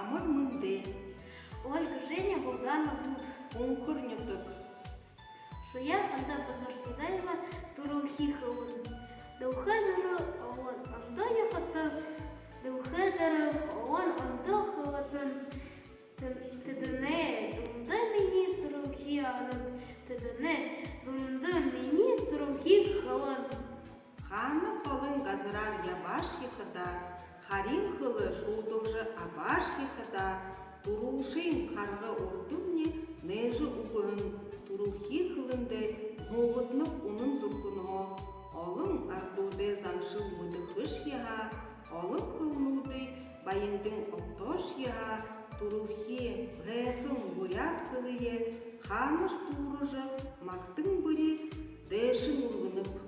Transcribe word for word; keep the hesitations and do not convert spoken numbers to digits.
Амар мэндэ! Ольга, Женя, Булган, Бут. Хүнхэр нютаг. Шуяа Ханда Базарсадаева. Түрэлхи хэлэн. Дэлхэй дээрэ олон ондоо хатан, дэлхэй дээрэ олон ондоо хэлэтэн. Тэн-, тэдэнэй дунда минии түрэлхи орон, тэдэнэй дунда минии түрэлхи хэлэн. Хаана холын газараар ябаашье хадаа, харин хэлэ шуудалжа абаашье хадаа, түрүүшын харгы урдамни нээжэ үгэһэн түрэлхи хэлэндээ нугаднаб үнэн зүрхэнһөө. Олон арадуудай заншал мэдэхэшье һаа, олон хэлэнүүдые баяндань огтоошье һаа, түрэлхи, һайхан буряад хэлэеэ хаанашье дүүрэжэ, магтан бүри дээшэнь үргэнэб.